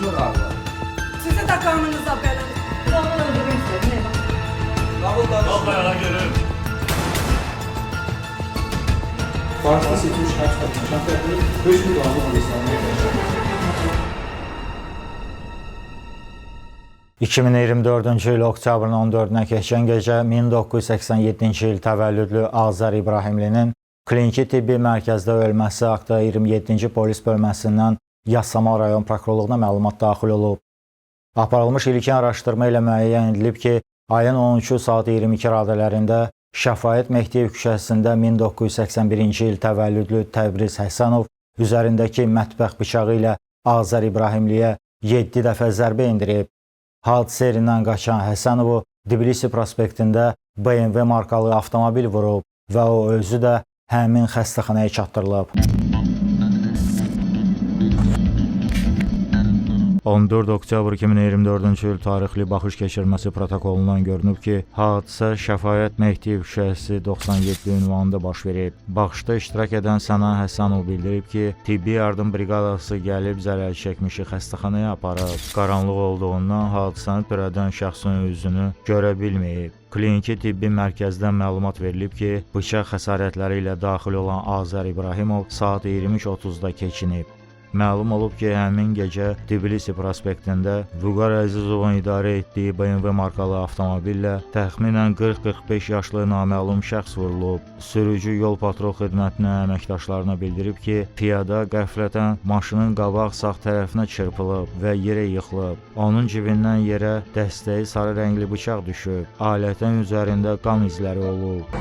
Gözümün ağrı. Sizi də qanınıza belə. Onu öldürmək istədim. Nabıl danışır. Farsda seçilmiş həbs təqdimatı tərəfindən hökm qanunu hissələnməkdədir. 2024-cü il oktyabrın 14-nə keçən gecə 1987-ci il təvəllüdlü Azər İbrahimlinin kliniki tibbi mərkəzdə ölməsi haqda 27-ci polis bölməsindən Yasamal rayon prokurorluğuna məlumat daxil olub. Aparılmış ilkin araşdırma ilə müəyyən edilib ki, ayın 13-ü saat 22 radələrində Şəfaət Mehdiyev küçəsində 1981-ci il təvəllüdlü Təbriz Həsənov üzərindəki mətbəx bıçağı ilə Azər İbrahimliyə 7 dəfə zərbə endirib. Hadisə yerindən qaçan Həsənovu Tbilisi prospektində BMW markalı avtomobil vurub və o özü də həmin xəstəxanaya çatdırılıb. 14 oktyabr 2024-cü il tarixli baxış keçirməsi protokolundan görünüb ki, hadisə Şəfaət Mehdiyev küçəsi 97 ünvanında baş verib. Baxışda iştirak edən Səna Həsənov bildirib ki, tibbi yardım briqadası gəlib zərər çəkmişi xəstəxanaya aparıb. Qaranlıq olduğundan hadisəni törədən şəxsin üzünü görə bilməyib. Kliniki tibbi mərkəzdən məlumat verilib ki, bıçaq xəsarətləri ilə daxil olan Azər İbrahimov saat 23:30-da keçinib. Məlum olub ki, həmin gecə Tbilisi prospektində Vüqar Əzizovun idarə etdiyi BMW markalı avtomobillə təxminən 40-45 yaşlı naməlum şəxs vurulub. Sürücü yol patrul xidmətinin əməkdaşlarına bildirib ki, piyada qəflətən maşının qabaq sağ tərəfinə çırpılıb və yerə yıxılıb. Onun cibindən yerə dəstəyi sarı rəngli bıçaq düşüb. Alətin üzərində qan izləri olub.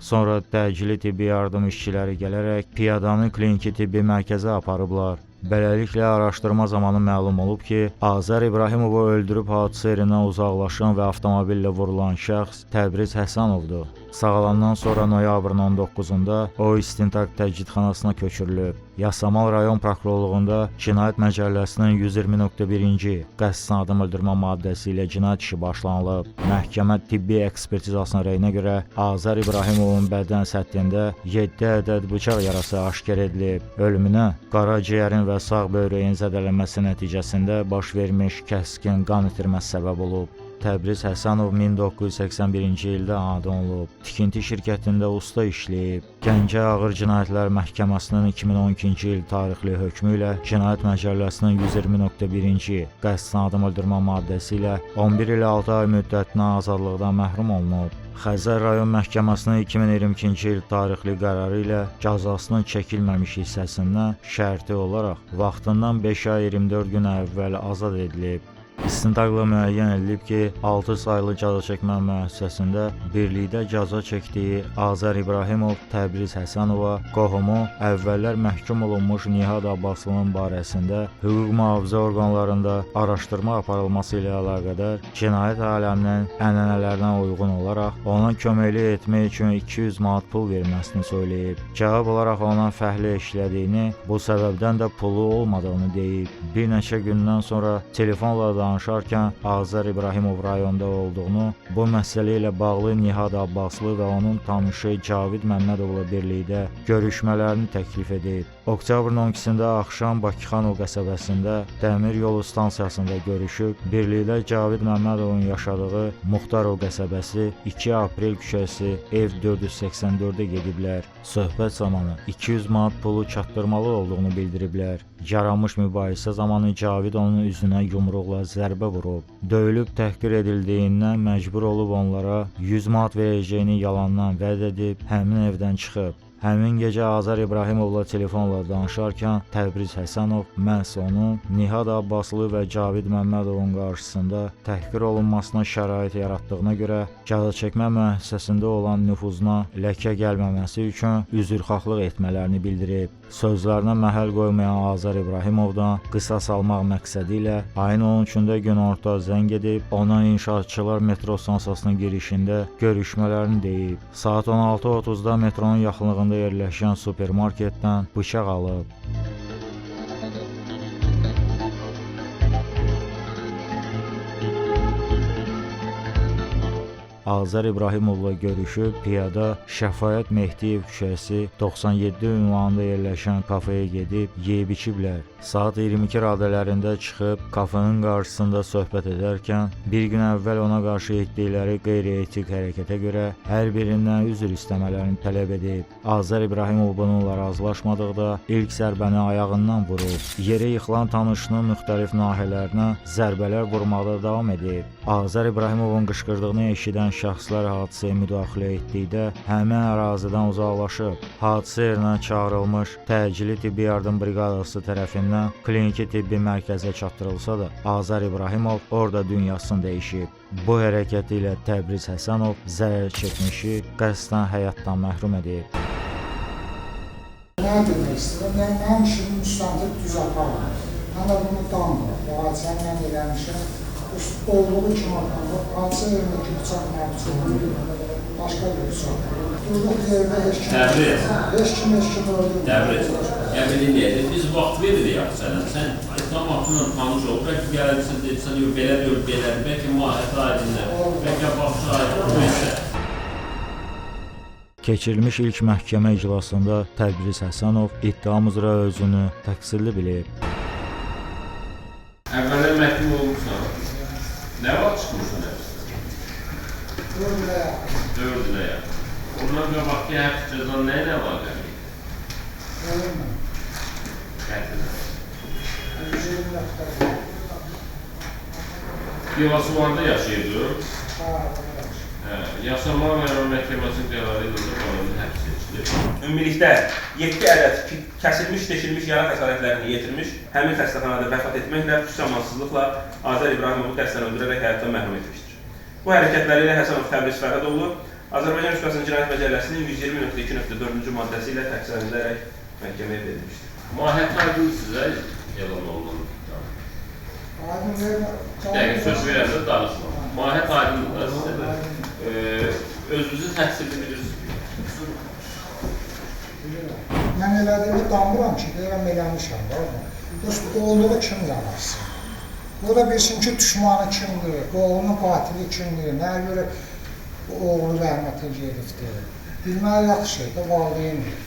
Sonra təcili tibbi yardım işçiləri gələrək piyadanı kliniki tibbi mərkəzə aparıblar. Beləliklə araşdırma zamanı məlum olub ki, Azər İbrahimovu öldürüb hadisə yerindən uzaqlaşan və avtomobillə vurulan şəxs Təbriz Həsənovdur. Sağalandan sonra noyabrın 19-da o istintaq təcridxanasına köçürülüb. Yasamal rayon prokurorluğunda Cinayət Məcəlləsinin 120.1-ci qəsdən adam öldürmə maddəsi ilə cinayət işi başlanılıb. Məhkəmə tibbi ekspertizasının rəyinə görə Azər İbrahimovun bədən səthində 7 ədəd bıçaq yarası aşkar edilib. Ölümünə qaraciyərin və sağ böyrəyin zədələnməsi nəticəsində baş vermiş kəskin qan itirməsi səbəb olub. Təbriz Həsənov 1981-ci ildə anadan olub. Tikinti şirkətində usta işləyib. Gəncə Ağır Cinayətlər Məhkəməsinin 2012-ci il tarixli hökmü ilə Cinayət Məcəlləsinin 120.1-ci qəsdən adam öldürmə maddəsi ilə 11 il 6 ay müddətinə azadlıqdan məhrum olunub. Xəzər rayon Məhkəməsinin 2022-ci il tarixli qərarı ilə cəzasının çəkilməmiş hissəsindən şərti olaraq vaxtından 5 ay 24 gün əvvəl azad edilib. İstintaqla müəyyən edilib ki, 6 saylı cəzaçəkmə müəssisəsində birlikdə cəza çəkdiyi Azər İbrahimov Təbriz Həsənova qohumu əvvəllər məhkum olunmuş Nihad Abbaslının barəsində hüquq mühafizə orqanlarında araşdırma aparılması ilə əlaqədar cinayət aləminin ənənələrinə uyğun olaraq ona köməklik etmək üçün 200 manat pul verməsini söyləyib. Cavab olaraq ona fəhlə işlədiyini, bu səbəbdən də pulu olmadığını deyib. Bir neçə gündən sonra telefonla danışarkən Azər İbrahimov rayonda olduğunu, bu məsələ ilə bağlı Nihad Abbaslı və onun tanışı Cavid Məmmədovla birlikdə görüşmələrini təklif edib. Oktyabrın 12-sində axşam Bakıxanov qəsəbəsində dəmir yolu stansiyasında görüşüb, birlikdə Cavid Məmmədovun yaşadığı Muxtarov qəsəbəsi 2 aprel küçəsi ev 484-ə gediblər. Söhbət zamanı 200 manat pulu çatdırmalı olduğunu bildiriblər. Yaranmış mübahisə zamanı Cavid onun üzünə yumruqla zərbə vurub. Döyülüb təhqir edildiyindən məcbur olub onlara 100 manat verəcəyini yalandan vəd edib həmin evdən çıxıb. Həmin gecə Azər İbrahimovla telefonla danışarkən Təbriz Həsənov məhz onun Nihad Abbaslı və Cavid Məmmədovun qarşısında təhqir olunmasına şərait yaratdığına görə cəzaçəkmə müəssisəsində olan nüfuzuna ləkə gəlməməsi üçün üzrxahlıq etmələrini bildirib. Sözlərinə məhəl qoymayan Azər İbrahimovdan qisas almaq məqsədi ilə ayın 13-də günorta zəng edib ona inşaatçılar metro stansiyasının girişində görüşmələrini deyib. Saat 16:30-da metronun yaxınlığında yerləşən supermarketdən bıçaq alıb. Azər İbrahimovla görüşüb piyada Şəfaət Mehdiyev küçəsi 97 ünvanında yerləşən kafeyə gedib yeyib içiblər. Saat 22 radələrində çıxıb kafenin qarşısında söhbət edərkən bir gün əvvəl ona qarşı etdikləri qeyri-etik hərəkətə görə hər birindən üzr istəmələrini tələb edib. Azər İbrahimov bununla razılaşmadıqda ilk zərbəni ayağından vurub. Yerə yıxılan tanışının müxtəlif nahiyələrinə zərbələr vurmaqda davam edib. Azər İbrahimovun qışqırdığını eşidən şəxslər hadisəyə müdaxilə etdikdə həmin ərazidən uzaqlaşıb. Hadisə yerinə çağırılmış təcili tibbi yardım briqadası tərəfindən kliniki tibbi mərkəzə çatdırılsa da, Azər İbrahimov orada dünyasını dəyişib. Bu hərəkəti ilə Təbriz Həsənov zərər çəkmişi qəsdən həyatdan məhrum edib. Nə demək istəyirəm? Yəni, mənim işimi müstəntiq düz aparmır. Mən də bunu danmıram. Bu hadisəni mən eləmişəm. Olduğu kimi aparmır. Hadisə yerindəki bıçaq mənim bıçağım, başqa bir bıçaq. Durduq yerdə heç kim, heç kim, heç kim öldürmür. Təbriz, yəni deyək, biz vaxt veririk axı sənə. Sən tam vaxtıyla tanış ol. Bəlkə gəlirsən, deyirsən, yox, belə deyil, belədir. Bəlkə mahiyyəti aydındır, bəlkə baxışı aydındır. Neysə. Keçirilmiş ilk məhkəmə iclasında Təbriz Həsənov iddiam üzrə özünü təqsirli bilib. Əvvəldən məhkum olmuşsan. Nə vaxt çıxmışsın həbsdən? 4 ilə yaxın. 4 ilə yaxın. Ondan qabaqki həbs cəzan nə ilə əlaqəli idi? Ölümlə. Qətillə. 120 nəfər. Yuvasuvanda yaşayırdın. Ha, yaxşı. Yasamal rayon məhkəməsinin qərarı ilə də qanuni həbs seçilir. Ümumilikdə 7 ədəd kəsilmiş, deşilmiş yara xəsarətlərini yetirmiş, həmin xəstəxanada vəfat etməklə xüsusi amansızlıqla Azər İbrahimovu qəsdən öldürərək həyatdan məhrum etmişdir. Bu hərəkətləri ilə Həsənov Təbriz Fərhadoğlu Azərbaycan Respublikasının Cinayət Məcəlləsinin 120.2.4-cü maddəsi ilə təqsirləndirilərək məhkəməyə verilmişdir. Mahiyyəti aydın sizə elan olunan iddia. Aydın vermə. Bir dəqiqə söz verəndə danışma. Mahiyyət aydındır da sizə. Özünüzü təqsirli bilirsiniz. Mən elədiyimi danmıram ki, deyirəm eləmişəm, varmı? Dost, olduğu kim yanarsın? O da bilsin ki, düşmanı kimdir, oğlunun qatili kimdir, nəyə görə oğlu rəhmətə gedibdir. Bilməyi yaxşı da valideyndir.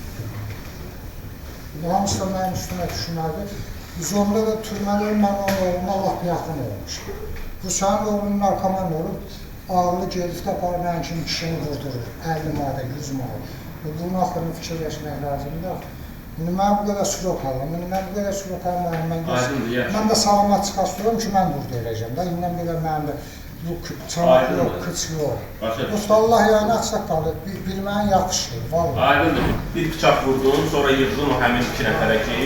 Bu hamısı da mənim üstümə düşməlidir. Biz onda da türmədə mən onun oğluna lap yaxın olmuşum. Bu sənin oğlunun narkoman olub, ağlı gedib də aparıb mənim kimi kişini vurdurur. 50 manata, 100 manata. Bunun axırını fikirləşmək lazımdır. İndi mən bu qədər sürok alıram, indi mən bu qədər sürok almayım, mən də salamat çıxastıram ki, mən burada öləcəm də. İndən belə mənim də bu çanaq yox, qıç yox. Dost, Allah yəni açıq qalır, bilməyin yaxşı, vallahi. Aydındır. Bir bıçaq vurdun, sonra yığdın o həmin 2 nəfərə ki,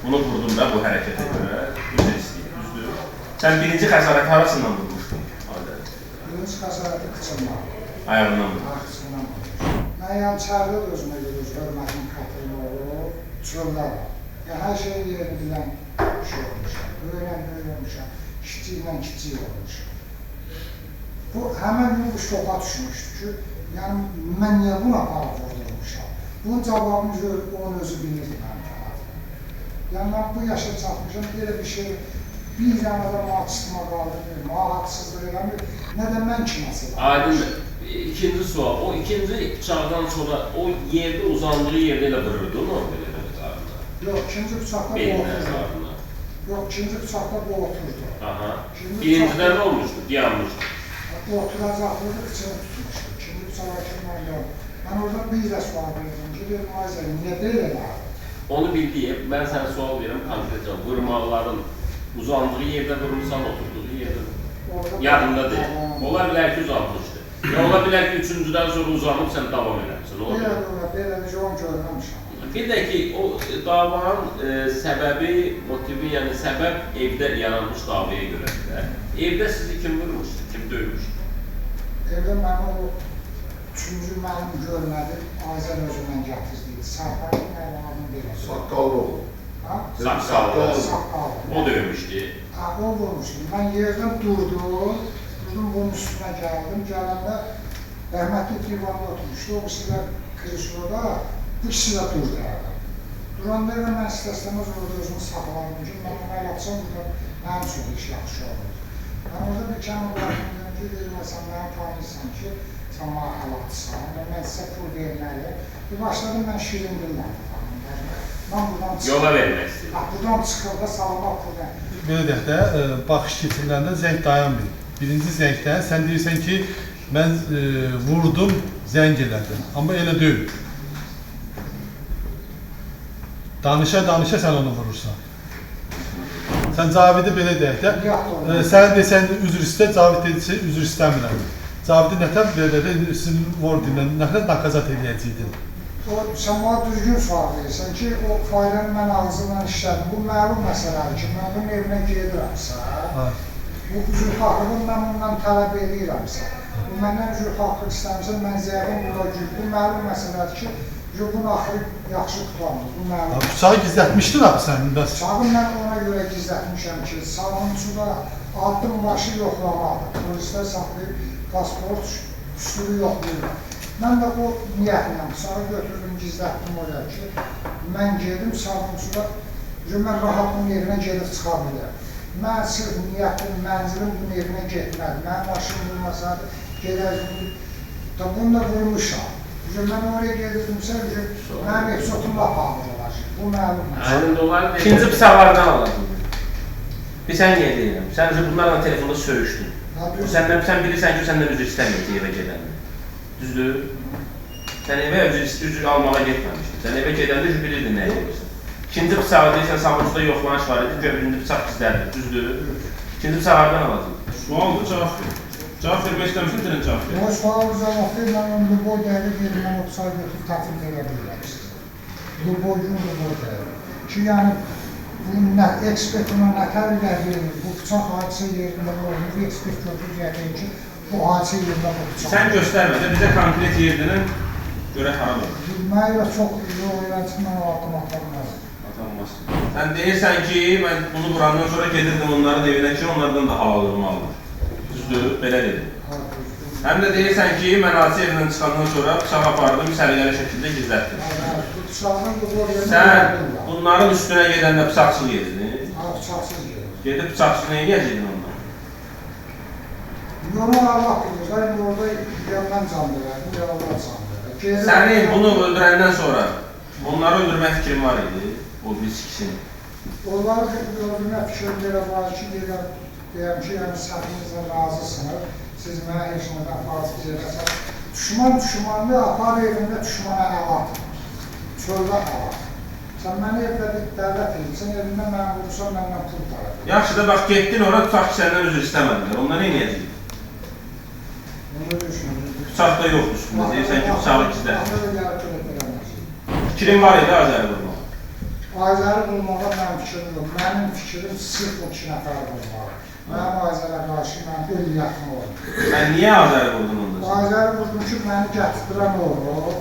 bunu vurdum da bu hərəkətə görə, üzr istəyir, düzdür. Sən birinci xəsarəti harasından vurmuşdun? Birinci xəsarəti qıçından. Ayağından vurdun. Qıçından vurmuşdum. Mən yəni çərdə də özümə görə öz hörmətim xatirim olub, çöldə var. Yəni hər şeyin yerini bilən şey olmuşam, böyüylə böyük olmuşam, kiçiklə kiçik olmuşam. Bu, həmən gün bu şoka düşmüşdü ki, yəni mən niyə buna aparıb vurdurmuşam? Bunun cavabını onun özü bilirdi mənim tərəfimdən. Yəni mən bu yaşa çatmışam, belə bir şey, bir dənə də maaşıma qaldırmır, haqsızlıq eləmir, nə də mən kiməsə qaldır. Aydındır. İkinci sual, o ikinci bıçaqdan sonra o yerdə uzandığı yerdə elə vururdu onu belə belə qarnına? Yox, ikinci bıçaqda bu oturdu. Yox, ikinci bıçaqda bu oturdu. Aha. Birincidən nə olmuşdu, dayanmışdı? Oturacaqlığı qıçını tutmuşdu. İkinci bıçağa kim mən yox. Mən oradan bir də sual verdim ki, dedim, Ayzə, niyə belə elədi? Onu bildiyim, mən sənə sual verirəm konkret cavab. Vurmaqların uzandığı yerdə vurmuşsan, oturduğu yerdə yadında deyil. Ola bilər ki, uzanmışdı. Ya ola bilər ki, üçüncüdən sonra uzanıb sən davam eləmişsin. Belə belə, onu görməmişəm. Bir də ki, o davanın səbəbi, motivi, yəni səbəb evdə yaranmış davaya görədir də. Evdə sizi kim vurmuşdu, kim döymüşdü? Evdə məni o üçüncü mənim görmədim, Azər özümdən gətirdiydi. Sərfərin adını belə. Saqqallı oğlu. Ha? Saqqallı. Saqqallı. O döymüşdü. Ha, o vurmuşdu. Mən yerdən durdum, bunun üstünə gəldim. Gələndə rəhmətli divanda oturmuşdu. O ikisi də kresloda, bu ikisi də durdu hələ. Duranda elə mən istər-istəməz orada özümü saxladım ki, mən ona əl atsam, burada mənim üçün iş yaxşı olur. Mən orada bir kəmə bıraxdım, dedim ki, ki, verməsən məni tanıyırsan ki, sən mənə əl atsan və mən sizə pul verməliyəm. Bir başladım mən şirin dillə. Mən buradan çıxım. Yola vermək istəyirəm. Buradan çıxır da salamat pul ver. Belə deyək də, baxış keçiriləndə zəng dayanmır. Birinci zəngdə sən deyirsən ki, mən vurdum, zəng elədim. Amma elə deyil. Danışa-danışa sən onu vurursan. Sən Cavidi belə deyək də, sən desən üzr istə, Cavid dedi üzr istəmirəm. Cavidi nətər belə deyək də, sizin Word-ilə nətər nakazat eləyəcəkdin? Sən mənə düzgün sual verirsən ki, o failəni mən ağzından işlədim. Bu məlum məsələdir ki, mən bunun evinə gedirəmsə, bu üzrxahlığını mən bundan tələb edirəmsə, bu məndən üzrxahlıq istəmirsə, mən zəvim bura gül. Bu məlum məsələdir ki, bunun axırı yaxşı qurtarmır. Bu məlum. Bıçağı gizlətmişdin axı sən? Bıçağı mən ona görə gizlətmişəm ki, sabunçuda addım başı yoxlamadır. Polislər saxlayıb pasport üstünü yoxlayırlar. Mən də o niyyətlə bıçağı götürdüm, gizlətdim oraya ki, mən gedim sabunçuda, mən rahat bunun evinə gedib çıxa bilirəm. Mən sırf niyyətim, mənzilim bunun evinə getmədi. Mənim maşınım bulmasaydı, gedərdim. Bunu da vurmuşam. Mən oraya gedirdimsə, mənim epizodum lap ağır olacaq. Bu məlum. İkinci bıçaqlardan alacaq. Bir sən niyə deyirəm? Sən bunlarla telefonda söyüşdün. Sən bilirsən ki, səndən üzr istəməyəcək evə gedəndə. Düzdür? Sən evə üzr almağa getməmişdin. Sən evə gedəndə bilirdin nəyə gedirsən. İkinci bıçağı deyirsən, sabunçuda yoxlanış var idi, birinci bıçaq gizlərdir. Düzdür? İkinci bıçağı hardan alacaq? Sualdır, cavab ver. Cavab vermək istəmişsin, denən cavab ver. O sualı cavab ver, mən onu lüboy dəqiq verir, mən o bıçağı götürüb təqdim verə bilirəm sizə. Lüboy gün, lüboy dəqiq. Ki, yəni, bu ekspert ona nətər verir, bu bıçaq hadisə yerində olmuyor, ekspert götürür, deyir ki, bu hadisə yerində bu bıçaq. Sən göstərmə də, bizə konkret yerdən görək hara olur. Mənə elə çox yol öyrənsin, mən o addım ata bilmərəm. Atanmaz. Sən deyirsən ki, mən bunu vurandan sonra gedirdim onların evinə ki, onlardan da halallığımı alır. Düzdür, belə dedim. Həm də deyirsən ki, mən hadisə evindən çıxandan sonra bıçaq apardım, səliqəli şəkildə gizlətdim. Sən bunların üstünə gedəndə bıçaqsız gedirdin? Bıçaqsız gedirdim. Gedib bıçaqsız nə eləyəcəkdin ondan? Yolu Allah bilir, orada ya mən can verərdim, ya Allah can verərdim. Səni bunu öldürəndən sonra onları öldürmək fikrin var idi, o biz ikisini? Onları öldürmək fikrim belə var ki, deyəm ki, yəni səhvinizlə razısınız, siz mənə heç nədən fasiz eləsəz. Düşman düşmanını apar evində düşmana əl atmır, çöldə əl atmır. Sən məni evdə bir dəvət edirsən, evində məni vurursan, məndən pul tələb edir. Yaxşı da bax, getdin ora, tutaq ki, səndən üzr istəmədilər, ondan nə eləyəcək? Onu düşünürüm. Bıçaq da yoxdur üstündə, deyirsən ki, bıçağı gizlətdir. Fikrin var idi Azəri vurmağa? Azəri vurmağa mənim fikrim yox. Mənim fikrim sırf o iki nəfər vurmağa. Mənim Azərə qarşı mənim ünniyyətim oldu. Sən niyə Azəri vurdun onda? Azəri vurdum ki, məni gətirən oldu,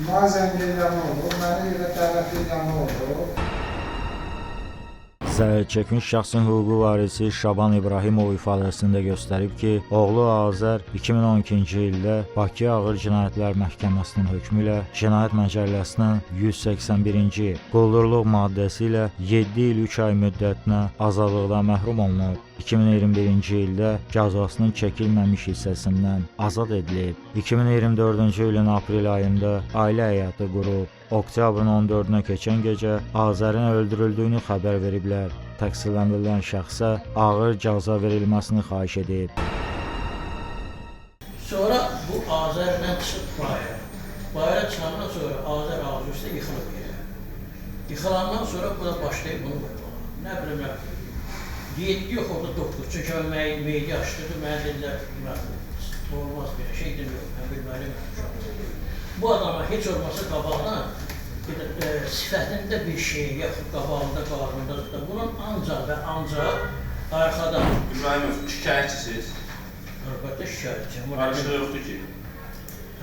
mənə zəng eləyən oldu, məni evə dəvət eləyən oldu. Zərər çəkmiş şəxsin hüquqi varisi Şaban İbrahimov ifadəsində göstərib ki, oğlu Azər 2012-ci ildə Bakı Ağır Cinayətlər Məhkəməsinin hökmü ilə Cinayət Məcəlləsinin 181-ci quldurluq maddəsi ilə 7 il 3 ay müddətinə azadlıqdan məhrum olunub. 2021-ci ildə cəzasının çəkilməmiş hissəsindən azad edilib. 2024-cü ilin aprel ayında ailə həyatı qurub. Oktyabrın 14-nə keçən gecə Azərin öldürüldüyünü xəbər veriblər. Təqsirləndirilən şəxsə ağır cəza verilməsini xahiş edib. Sonra bu Azərlə çıxıb bayıra. Bayıra çıxandan sonra Azər ağzı üstə yıxılıb yerə. Yıxılandan sonra bu da başlayıb bunu vurmağa. Nə bilim, 7 yox, orada 9. Çünki mən meyidi açdırdım, mənə dedilər, olmaz belə şey dedim, yox, mən bilməliyim. Bu adama heç olmasa qabaqdan sifətində bir şey, yaxud qabağında, qarnında, bunun ancaq və ancaq arxadan. İbrahimov, şikayətçisiniz? Əlbəttə şikayətçiyim. Barışıq yoxdur ki?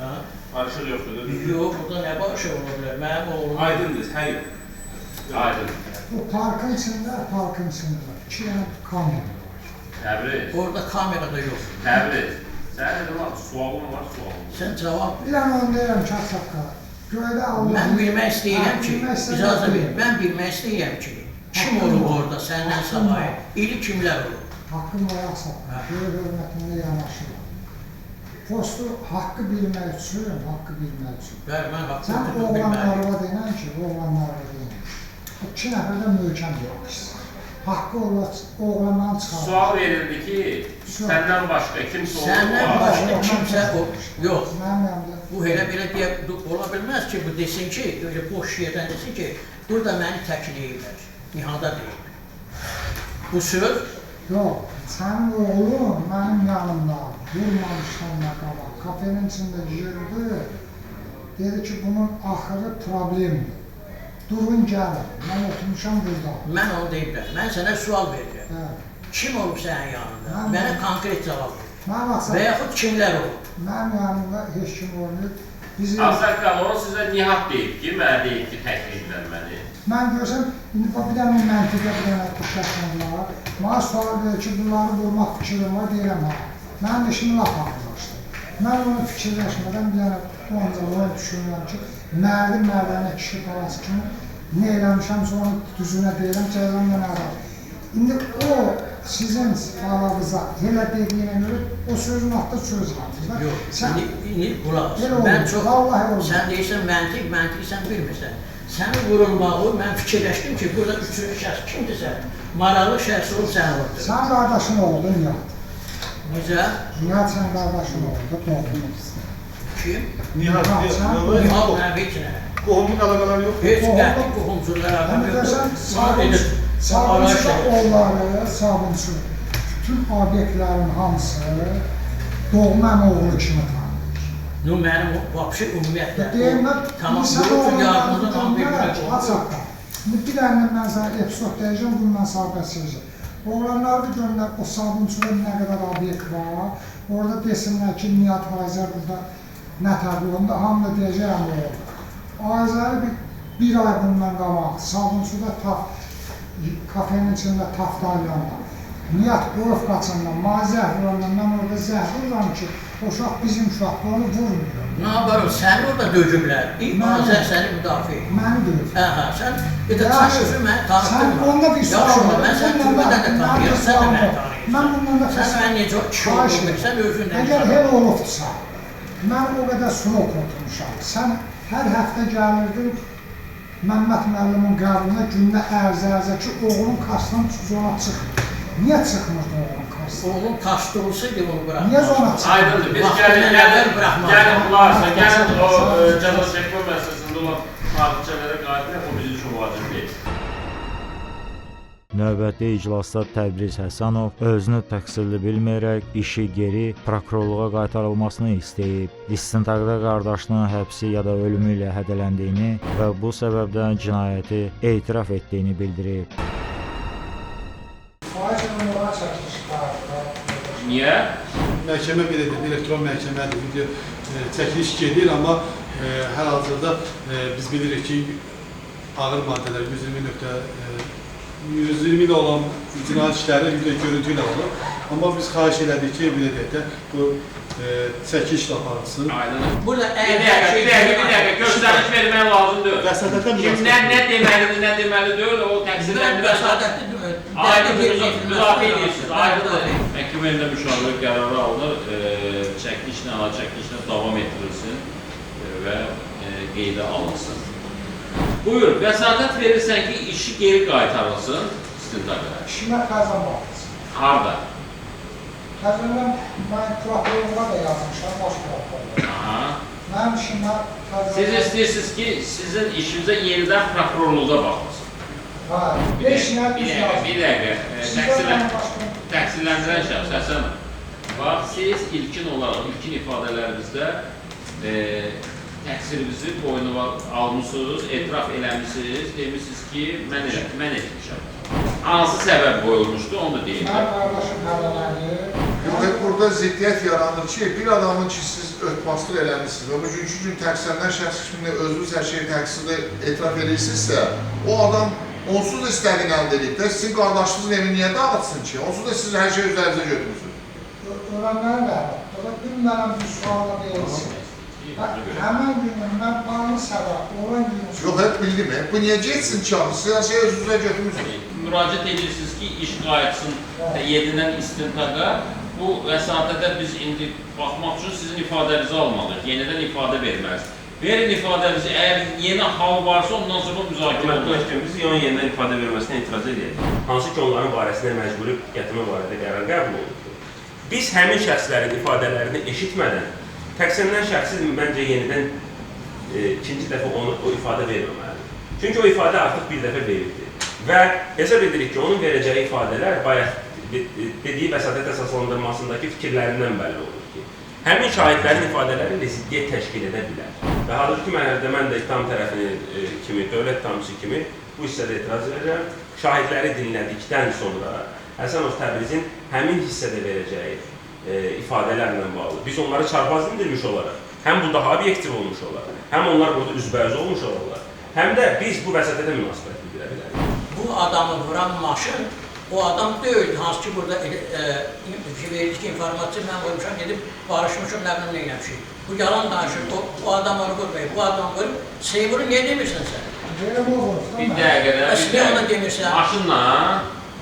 Hə? Barışıq yoxdur, da? Yox, burada nə barışıq ola bilər? Mənim oğlum... Aydındır, hə yox. Aydın. Bu parkın içində, parkın içində 2 dənə kamera var. Təbriz. Orada kamera da yox. Təbriz. Sən dedim, sualım var, sualım. Sən cavab ver. Bir dənə onu deyirəm ki, Ağsaqqal. Göydə Allah... Mən bilmək istəyirəm ki, icazə ver, mən bilmək istəyirəm ki, kim olub orada səndən savayı, ili kimlər olub? Haqqım ayaq saxlayır. Böyük hörmətimlə yanaşıram. Postu haqqı bilmək üçün, haqqı bilmək üçün. Bəli, mən haqqı Sən oğlan arvad deyən ki, oğlan arvad deyən. O iki nəfərdən möhkəm yapışsın. Haqqı oğlandan çıxarır. Sual verildi ki, səndən başqa kimsə olub? Səndən başqa kimsə yox. Mənim yanımda. Bu elə belə deyə ola bilməz ki, bu desin ki, elə boş yerdən desin ki, burada məni təkliyirlər. Nihada deyib. Bu söz? Yox, sənin oğlun mənim yanımda vurmamışdan da qabaq. Kafenin içində girdi, dedi ki, bunun axırı problemdir. Durun gəlin, mən oturmuşam burada. Mən onu deyiblər, mən sənə sual verirəm. Hə. Kim olub sənin yanında? Mənə konkret cavab ver. Mən Və yaxud kimlər olub? Mənim yanımda heç kim olmayıb. Ağsaqqal, onu sizə Nihat deyib ki, mənə deyib ki, təkliyirlər məni. Mən görsəm, indi bir dənə məntiqə, bir dənə şəxsən var. Mənə sual verir ki, bunları vurmaq fikrim var, deyirəm ha. Mənim işim lap ağırlaşdı. Mən onu fikirləşmədən bir dənə ancaq onu düşünürəm ki, mərdi mərdənə kişi balası kimi nə eləmişəmsə onu düzünə deyirəm, cəzam mənə arar. İndi o sizin balanıza elə dediyinə görə o sözün altında söz var. Yox, indi qulaq as. Mən çox, sən deyirsən məntiq, məntiq sən bilmirsən. Sənin vurulmağı, mən fikirləşdim ki, burada üçüncü şəxs kimdirsə, maraqlı şəxs olub səni vurdu. Sən qardaşın oldu, Nihat. Necə? Nihat sən qardaşın oldu, doğru. Kim? Nihat, Nihat mənim heç nə. Qohumluq əlaqələri yoxdur. Heç qəti qohumculuq əlaqələri yoxdur. Sabunçu da onları, sabunçu, bütün obyektlərin hamısı doğma oğlu kimi tanıyır. Nu, mənim vapşı ümumiyyətlə, Deyim, tamam, insan yoxdur, oğlanları yardımdan hamı göndərər bir-birinə ki, qohum. Açaqda. İndi bir dənə mən sənə epizod deyəcəm, bunu mən sənə bəs edəcəm. Oğlanları göndər, o sabunçuda nə qədər obyekt var, orada desinlər ki, Nihat Azər burada nə tərbiyyəndə, hamı da deyəcək oğlu. Azəri bir ay bundan qabaq, sabunçuda kafenin içində taftalyanda, Nihat qoyub qaçandan, mənə zəh vurandan, mən orada zəh vururam ki, o uşaq bizim uşaqdır, onu vurmuyor. Nə var o, səni orada dögüblər, Azər səni müdafiə edir. Məni döyüb. Hə, hə, sən, bir də sən özün məni tanıtdırma. Sən onda bir sual Yaxşı, var. mən səni türmədən də tanıyıram, sən də məni tanıyırsan. Mən bundan da Sən mən necə kişi olduğumu bilirsən, özün də. Əgər elə olubdursa, mən o qədər srok oturmuşam. Sən hər həftə gəlirdin Məmməd müəllimin qəbuluna gündə ərzə-ərzə ki, oğlun kasdan zona çıxmır. Niyə çıxmırdı oğlun kasdan? Oğlun kasda olsaydı onu bıraxmazdı. Niyə zona çıxmırdı? Aydındır, biz gəlin bunlarsa, gəlin o cəza çəkmə məsələsində olan tarixçələrə qayıtmaq, o bizim üçün vacib deyil. Növbəti iclasda Təbriz Həsənov özünü təqsirli bilməyərək işi geri prokurorluğa qaytarılmasını istəyib. İstintaqda qardaşının həbsi ya da ölümü ilə hədələndiyini və bu səbəbdən cinayəti etiraf etdiyini bildirib. Niyə? Məhkəmə belə deyil, elektron məhkəmədir, video çəkiliş gedir, amma hər-hazırda biz bilirik ki, ağır maddələr 120 ilə olan cinayət işləri video görüntü ilə olur. Amma biz xahiş elədik ki, belə deyək də, bu çəkilişlə aparılsın. Burada Bir dəqiqə, göstəriş vermək lazım deyil. Vəsatətlə Kimdən nə deməlidir, nə deməli deyil, o təqsirləndirən... Vəsatətli Aydın, müdafiə edirsiniz, aydındır. Məhkəmə yerində müşavirə qərarı alınır, çəkilişlə, çəkilişlə davam etdirilsin və qeydə alınsın. Buyur, vəsatət verirsən ki, işi geri qaytarılsın istintaqa. İşimə təzən baxılsın. Harda? Təzəndən mən prokurorluğa da yazmışam, baş prokurorluğa. Mənim işimə təzən... Siz istəyirsiniz ki, sizin işinizə yenidən prokurorluqda baxılsın. Hə, 5 nədir Bir dəqiqə, təqsirləndirən şəxs, Həsənov. Bax, siz ilkin olaraq, ilkin ifadələrinizdə təqsirinizi boynuna almışsınız, etiraf eləmişsiniz, demişsiniz ki, mən etmişəm. Hansı səbəb qoyulmuşdu, onu da deyim. Mənim qardaşım hədələnir. Burada ziddiyyət yaranır ki, bir adamın ki, siz ötbastır eləmişsiniz və bugünkü gün təqsirlənən şəxs kimi özünüz hər şeyi təqsirli etiraf eləyirsinizsə, o adam onsuz da istədiyini əldə edib də, sizin qardaşınızın evini niyə dağıtsın ki? Onsuz da siz hər şeyi üzərinizə götürürsünüz. Öyrənməli də, dün mənəm bir sualla verilsin. Həmən günün mən bağlı səbəb olan gün. Yox, hep bildim. Bu niyə getsin ki, siz hər şeyi özünüzə götürmüsünüz. Müraciət edirsiniz ki, iş qayıtsın yenidən istintaqa. Bu vəsatədə biz indi baxmaq üçün sizin ifadənizi almalıyıq. Yenidən ifadə verməlisiniz. Verin ifadənizi, əgər yeni hal varsa ondan sonra müzakirə olunur. Biz onun yenidən ifadə verməsinə etiraz edək. Hansı ki, onların barəsində məcburi gətirmə barədə qərar qəbul olunubdur. Biz həmin şəxslərin ifadələrini eşitmədən, təqsirlənən şəxsi məncə yenidən ikinci dəfə onu o ifadə verməməlidir. Çünki o ifadə artıq bir dəfə verildi. Və hesab edirik ki, onun verəcəyi ifadələr bayaq dediyi vəsatət əsaslandırmasındakı fikirlərindən bəlli olur ki, həmin şahidlərin ifadələri ilə ziddiyyət təşkil edə bilər. Və hazırki mərhələdə mən də ittiham tərəfini kimi, dövlət ittihamçısı kimi bu hissədə etiraz edirəm. Şahidləri dinlədikdən sonra Həsənov Təbrizin həmin hissədə verəcəyi ifadələrlə bağlı biz onları çarpaz indirmiş olaraq, həm bu daha obyektiv olmuş olar, həm onlar burada üzbəüz olmuş olarlar, həm də biz bu vəsatətə münasibət bildirə bilərik. Bu adamı vuran maşın o adam deyildi, hansı ki burada verildi ki, informasiya mən vurmuşam, gedib barışmışam, nə bilim, nə eləmişim. Bu yalan danışır, o adam onu vurmayıb, bu adam vurub. Seymuru niyə demirsən sən? Bir dəqiqədə, bir dəqiqə. Maşınla?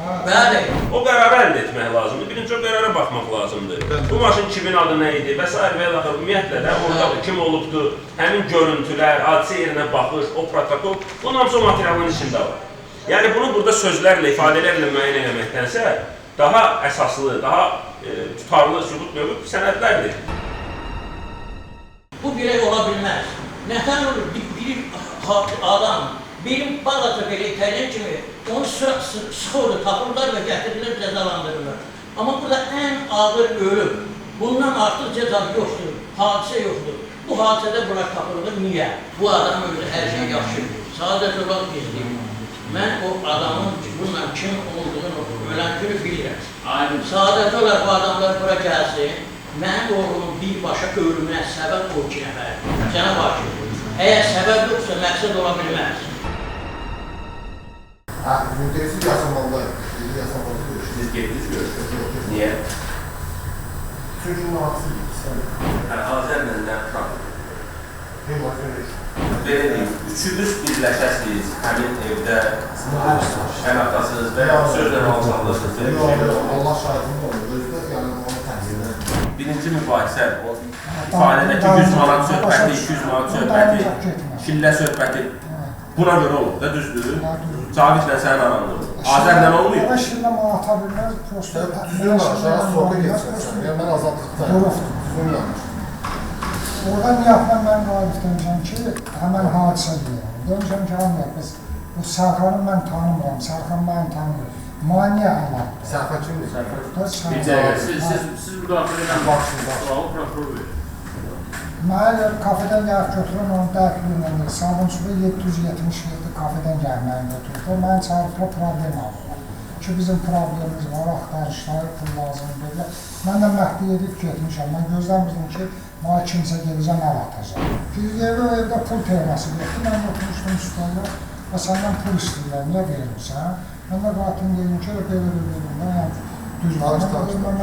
Bəli. O qərarı əldə etmək lazımdır. Birinci o qərara baxmaq lazımdır. Bu maşın kimin adı nə idi və s. və ilaxır. Ümumiyyətlə də orada kim olubdur, həmin görüntülər, hadisə yerinə baxış, o protokol, bunun hamısı o materialın içində var. Yəni bunu burada sözlərlə, ifadələrlə müəyyən eləməkdənsə daha əsaslı, daha tutarlı sübut növü sənədlərdir. Bu belə ola bilməz. Nədən olur? Bir adam, bir balaca belə itələn kimi onu sıxırdı, tapırlar və gətirirlər, cəzalandırırlar. Amma burada ən ağır ölüm, bundan artıq cəza yoxdur, hadisə yoxdur. Bu hadisədə bunlar tapılır, niyə? Bu adam özü hər şey yaxşı bilir, sadəcə olaraq gizliyir. Mən o adamın bununla kim olduğunu, ölən günü bilirəm. Sadəcə olaraq bu adamlar bura gəlsin, mənim oğlumun birbaşa ölümünə səbəb o iki nəfərdir. Cənab hakim, əgər səbəb yoxsa məqsəd ola bilməz. Hə, müddətsiz Yasamalda, Yasamalda görüşdük. Siz getdiniz görüşdünüz. Niyə? Çünki münasib istəmir. Hə, Azərlə nə problem? Belə deyim, üçünüz birləşəsiniz həmin evdə, əl atasınız və ya sözlə alçaqlasınız. Yox, Allah şahidin olur, özü də yəni onu təqsirlənir. Birinci mübahisə, o ifadədəki 100 manat söhbəti, 200 manat söhbəti, şillə söhbəti buna görə olub da, düzdür? Cavidlə sənin aranda olub. Azərlə olmayıb? Ora şillə mənə ata bilməz, prosto... Düzgün danışar, sorğu geçirsən, yəni mən azadlıqdayım, düzgün danışır. Orada niyyətlə mən qalib demişəm ki, həmən hadisə deyirəm. Demişəm ki, hamıya biz bu Sərxanı mən tanımıram, Sərxan məni tanımır. Mənə niyə əl atdı? Sərxan kimdir? Bir dəqiqə, siz müdaxilə edən sualı prokuror verir. Mənə kafedən gəlib götürən onu dəqiqliklə Sabunçuda 777 kafedən gəlib məni götürüblər. Məni çağırıblar, problem alırlar. Ki, bizim problemimiz var, axtarışlar, pul lazımdır. Mən də məhdi edib getmişəm. Mən gözləmirdim ki, mənə kimsə gedəcəm, əl atacaq. Bir yerdə o evdə pul teması yoxdur. Mən oturmuşdum stolda və səndən pul istəyirlər, niyə verirsən? Mən də qayıtdım, dedim ki, belə belə, yəni düz var.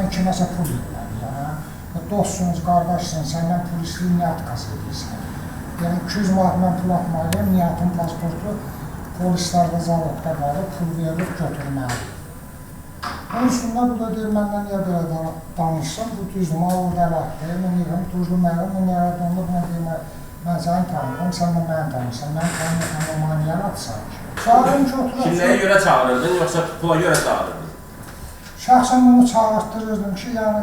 Mən kiməsə pul yığmalıyam. Dostsunuz, qardaşsın, səndən pul istəyir, niyə atqaz edirsən? Yəni 200 manat mən pul atmalıyam, Nihatın pasportu polislərdə, zavodda qalır, pul verilib götürməlidir. Onun üstündə bu da deyir, məndən niyə belə danışsam, bu düzdür, mənə orada əl atdı, mən deyirəm, duzlu mənim, mən nərədə onda buna deyim, mən səni tanımıram, sən də məni tanımırsan, məni tanımırsan, amma mənə niyə əl atsan ki? Çağırdım ki, oturaq. Kimləyə görə çağırırdın, yoxsa pula görə çağırırdın? Şəxsən onu çağırtdırırdım ki, yəni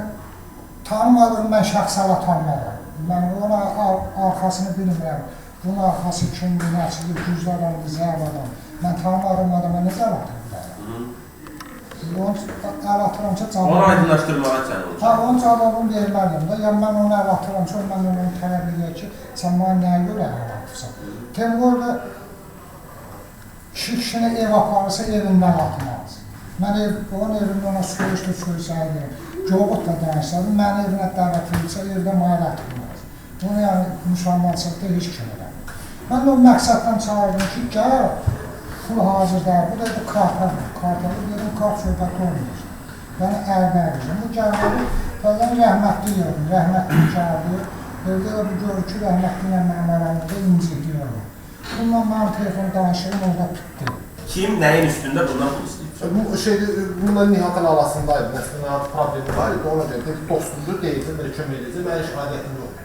tanımadığım mən şəxs əl atanmaram. Mən ona arxasını bilmirəm. Bunun arxası kimdir, nəçidir, güclü adamdır, zəif adam. Mən tanımadığım adama necə əl ata bilərəm? Onu əl atıramsa cavabını... Onu aydınlaşdırmağa sən olacaq. Hə, onun cavabını verməliyim də. Yəni, mən onu əl atıramsa, mən onu tələb edir ki, sən mənə nəyə görə əl atırsan? Temur da kişi kişini ev aparırsa, evindən atmaz. Mən onun evində ona söyüşdü, söyüşə edirəm. Yoğutla danışsadım, məni evinə dəvət edirsə, evdə mənə atılmaz. Bunu yəni müsəlmançılıqda heç kim eləmir. Mən də o məqsəddən çağırdım ki, gəl, pul hazırdır, bu da kartadır, kartadır, dedim, kart söhbəti olmur. Yəni, əlbə edəcəm. Bu gəlməli, bəzən rəhmətli yerim, rəhmətli gəldi, Evdə də bu görür ki, rəhmətli ilə mənim aramda inciklik var. Bununla mənim telefon danışığım orada bitdi. Kim nəyin üstündə bundan pul istəyib? Bu şeydə bununla Nihatın arasındaydı. Məsələn, Nihat problemi var idi, ona görə dedi, dostumdur, deyilsin, belə kömək eləyəcək, mənim heç adətim yoxdur.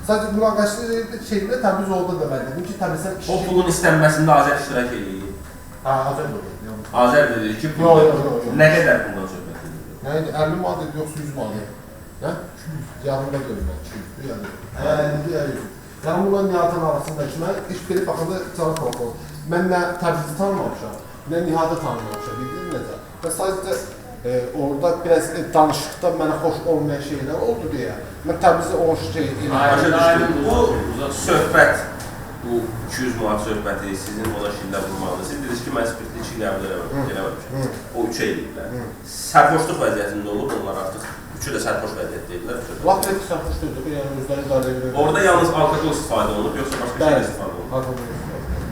Sadəcə münaqişə şeydə Təbriz orada da mən dedim ki, Təbrizdən O pulun istənməsində Azər iştirak eləyir. Hə, Azər də oldu. Azər də dedi ki, Yox, yox, yox. Nə qədər puldan söhbət edir? Nə idi? 50 manat idi, yoxsa 100 manat? Nə? 200. Yadımda deyil mən, 200-dür, yəni. 50-dir, ya 100. Yəni bununla Nihatın arasında ki, mən heç belə baxanda canı korkulu. Mən nə Təbrizi tanımamışam, nə Nihatı tanımamışam, bildin necə? Və sadəcə orada biraz danışıqda mənə xoş olmayan şeylər oldu deyə. Mən Təbrizi o şey Başa düşdüm. Bu söhbət, bu 200 manat söhbəti sizin ona şillə vurmağınız. Siz dediniz ki, mən spirtli içki qəbul eləməmişəm. O 3 eləyiblər. Sərxoşluq vəziyyətində olub, onlar artıq üçü də sərxoş vəziyyətdə idilər. Lap elə sərxoş deyildi, yəni özləri idarə edir. Orada yalnız alkoqol istifadə olunub, yoxsa başqa şey istifadə olunub?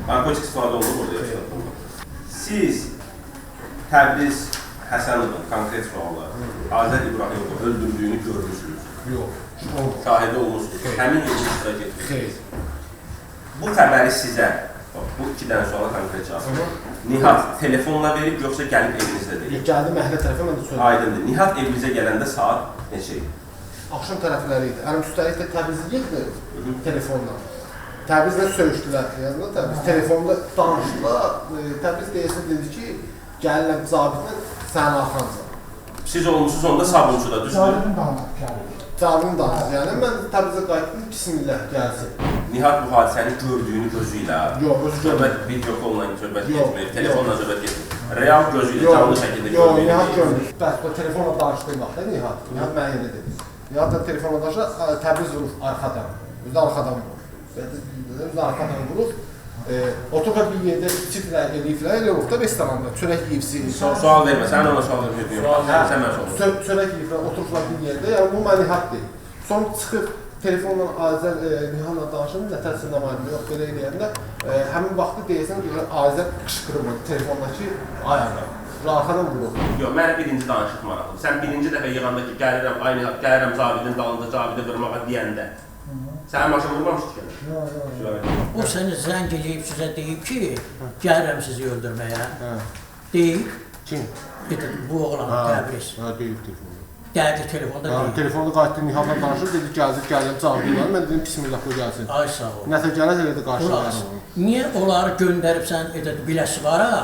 Narkotik istifadə olunub orada, yoxsa olunub? Siz Təbriz Həsənovun konkret suallar Azər İbrahimovu öldürdüyünü görmüsünüz? Yox. Şahidi olmuşsunuz. Həmin yerdə iştirak etmişsiniz. Xeyr. Bu xəbəri sizə, bax, bu iki dənə suala konkret cavab. Nihat telefonla verib, yoxsa gəlib evinizdə deyib? Gəldi məhəllə tərəfə, mən də söylədim. Aydındır. Nihat evinizə gələndə saat neçə idi? Axşam tərəfləri idi. Ələm üstəlik də Təbrizi yığdı telefonla. Təbrizlə söyüşdülər. Yəni Təbriz telefonda danışdılar. Təbriz deyəsə dedi ki, gəlirəm Cavidlə sənin arxanca. Siz olmusunuz onda Sabunçuda, düzdür? Cavidin dalına gəlir. Cavidin dalına. Yəni mən Təbrizə qayıtdım, bismillah gəlsin. Nihat bu hadisəni gördüyünü gözü ilə, yox, özü görmür. Video kolla söhbət getmir, telefonla söhbət getmir. Real gözü ilə, canlı şəkildə gördüyünü. Yox, Nihat görmür. Bəs bu telefonla danışdığı vaxtda Nihat mənə elə dedi. Nihat da telefonla danışır, Təbriz vurur arxadan. Özü arxadan vurur. Özü arxadan vurur. Oturub bir yerdə içiblər, eləyiblər, elə olub da restoranda, çörək yeyibsiz. Sual vermə, sən ona sual vermə. Sən mənə sual ver. Çörək yeyiblər, oturublar bir yerdə, yəni bu mənə Nihat deyil. Sonra çıxıb telefonla Azər Nihatla danışıb, nətərsə namayında yox, belə eləyəndə həmin vaxtı deyəsən, Azər qışqırır telefonla ki, ay adam, arxadan vurur. Yox, mənə birinci danışıq maraqlıdır. Sən birinci dəfə yığanda ki, gəlirəm, ay Nihat, gəlirəm Cavidin dalında, Cavidi vurmağa deyəndə. Sənin maşın vurmamışdı ki? Yox, yox. O səni zəng eləyib sizə deyib ki, gəlirəm sizi öldürməyə. Deyib. Kim? Bu oğlan Təbriz. Hə, deyib telefonda. Dəqiq telefonda deyib. Telefonda qayıtdı, Nihatla danışır, dedi, gəlsin, gəlirəm Cavidlə. Mən dedim, bismillah, qoy gəlsin. Ay sağ ol. Nəsə gələr, elə də qarşılayarım onu. Niyə onları göndəribsən Biləsuvara?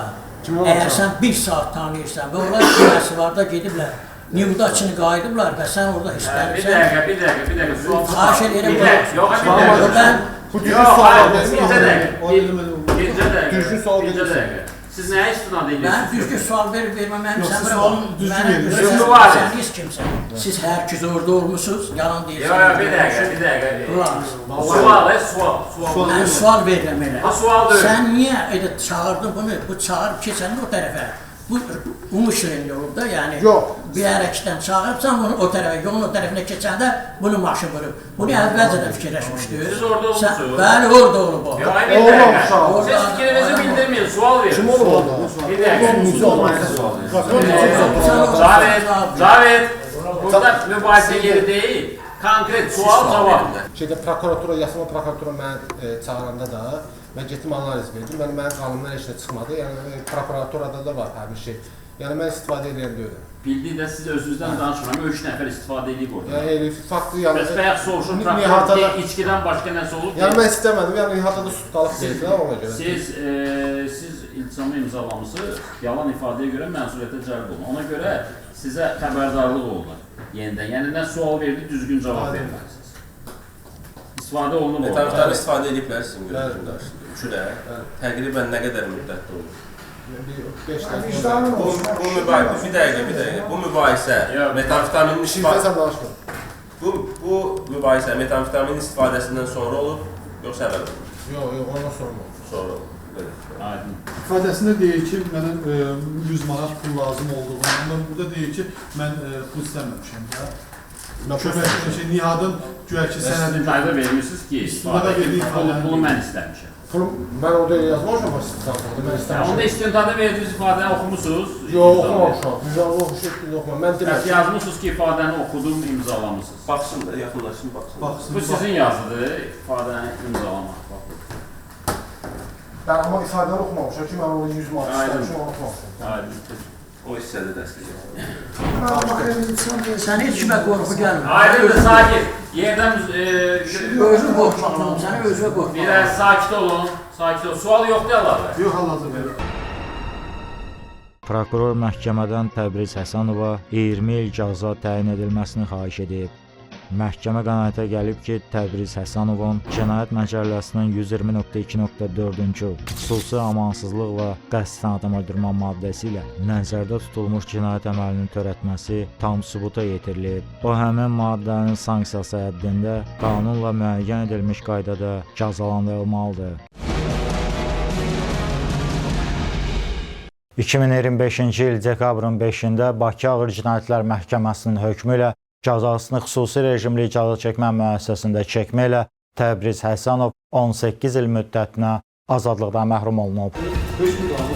Əgər sən bir saat tanıyırsan və onlar Biləsuvarda gediblər, Nivdaçını qayıdıblar və sən orada hissələnirsən. Bir dəqiqə, sual. Xahiş edirəm. Yox, bir dəqiqə. Bu düzgün sual Bircə dəqiqə. Düzgün sual verirsin. Siz nəyə istinad edirsiniz? Mən düzgün sual verib verməməyim. Yox, siz sualın düzgün verirsiniz. Sən heç kimsən. Siz hər iki orada olmuşsunuz, yalan deyirsiniz. Yox, bir dəqiqə. Sual, sual. Mən sual verirəm elə. Sual deyil. Sən niyə çağırdın bunu? Bu çağırıb keçəndə o tərəfə. Bu umuşrenli olub da, yəni bilərəkdən çağırıbsan bunu o tərəfə, yolun o tərəfinə keçəndə bunu maşın vurub. Bunu əvvəlcə də fikirləşmişdiniz. Siz orada olmuşsunuz. Bəli, orada olub o. Yox, bir dəqiqə. Siz fikrinizi bildirməyin, sual verin. Kim olub orada? Bir dəqiqə. Cavid, burada mübahisə yeri deyil. Konkret sual, cavab. Şeydə prokuratura, Yasama prokuratura məni çağıranda da mən getdim analiz verdim. Mənim qanunlar heç nə çıxmadı. Yəni prokuraturada da var həmin şey. Yəni mən istifadə edən deyiləm. Bildik də siz özünüzdən danışmıram. 3 nəfər istifadə edib orada. Yəni elə faktı yəni. Bəs bayaq soruşun prokuror içkidən başqa nəsə olub? Yəni mən istəmədim. Yəni Nihatada sutkalıq verdilər ona görə. Siz iltizamı imzalamısınız. Yalan ifadəyə görə məsuliyyətə cəlb olunur. Ona görə sizə xəbərdarlıq olunur yenidən. Yəni nə sual verdi, düzgün cavab verməlisiniz. İstifadə olunub orada. Metamfetamin istifadə ediblər sizin görüşünüzdə. Üçü də. Təqribən nə qədər müddətdə olur? 5 dəqiqə. Bu mübahisə, bir dəqiqə. Bu mübahisə metamfetaminin istifadəsi. Bu mübahisə metamfetaminin istifadəsindən sonra olub, yoxsa əvvəl olub? Yox, yox, ondan sonra olub. Sonra olub. Aydın. İfadəsində deyir ki, mənə 100 manat pul lazım olduğunu, amma burada deyir ki, mən pul istəməmişəm də. Kömək şey, Nihadın güya ki, sənədi... İstintaqda vermişsiniz ki, pulu mən istəmişəm. Pulum, mən orada yazmamışam istintaqda, mən istəmişəm. Onda istintaqda verdiyiniz ifadəni oxumusunuz? Yox, oxumamışam. Vicdanlı oxuşub, oxumam. Mən demədim. Yazmısınız ki, ifadəni oxudum, imzalamışsınız. Baxsın da, yaxınlaşsın, baxsın. Baxsın. Bu sizin yazıdır, ifadəni imzalamaq. Mən amma ifadəni oxumamışam ki, mən orada 100 manat istəmişəm, onu oxumamışam. Aydın. O hissədə dəstək. Sən heç kimə qorxu gəlmir. Aydındır, sakit. Yerdən Özün qorxmaq lazım, səni özünə qorxmaq. Biraz sakit olun, sakit olun. Sual yoxdur əlavə? Yox, hal-hazırda yox. Prokuror məhkəmədən Təbriz Həsənova 20 il cəza təyin edilməsini xahiş edib. Məhkəmə qənaətə gəlib ki, Təbriz Həsənovun Cinayət Məcəlləsinin 120.2.4-cü xüsusi amansızlıqla qəsdən adam öldürmə maddəsi ilə nəzərdə tutulmuş cinayət əməlinin törətməsi tam sübuta yetirilib. O, həmin maddənin sanksiyası həddində qanunla müəyyən edilmiş qaydada cəzalandırılmalıdır. 2025-ci il dekabrın 5-də Bakı Ağır Cinayətlər Məhkəməsinin hökmü ilə cəzasını xüsusi rejimli cəza çəkmə müəssisəsində çəkməklə Təbriz Həsənov 18 il müddətinə azadlıqdan məhrum olunub. Hökmü qanun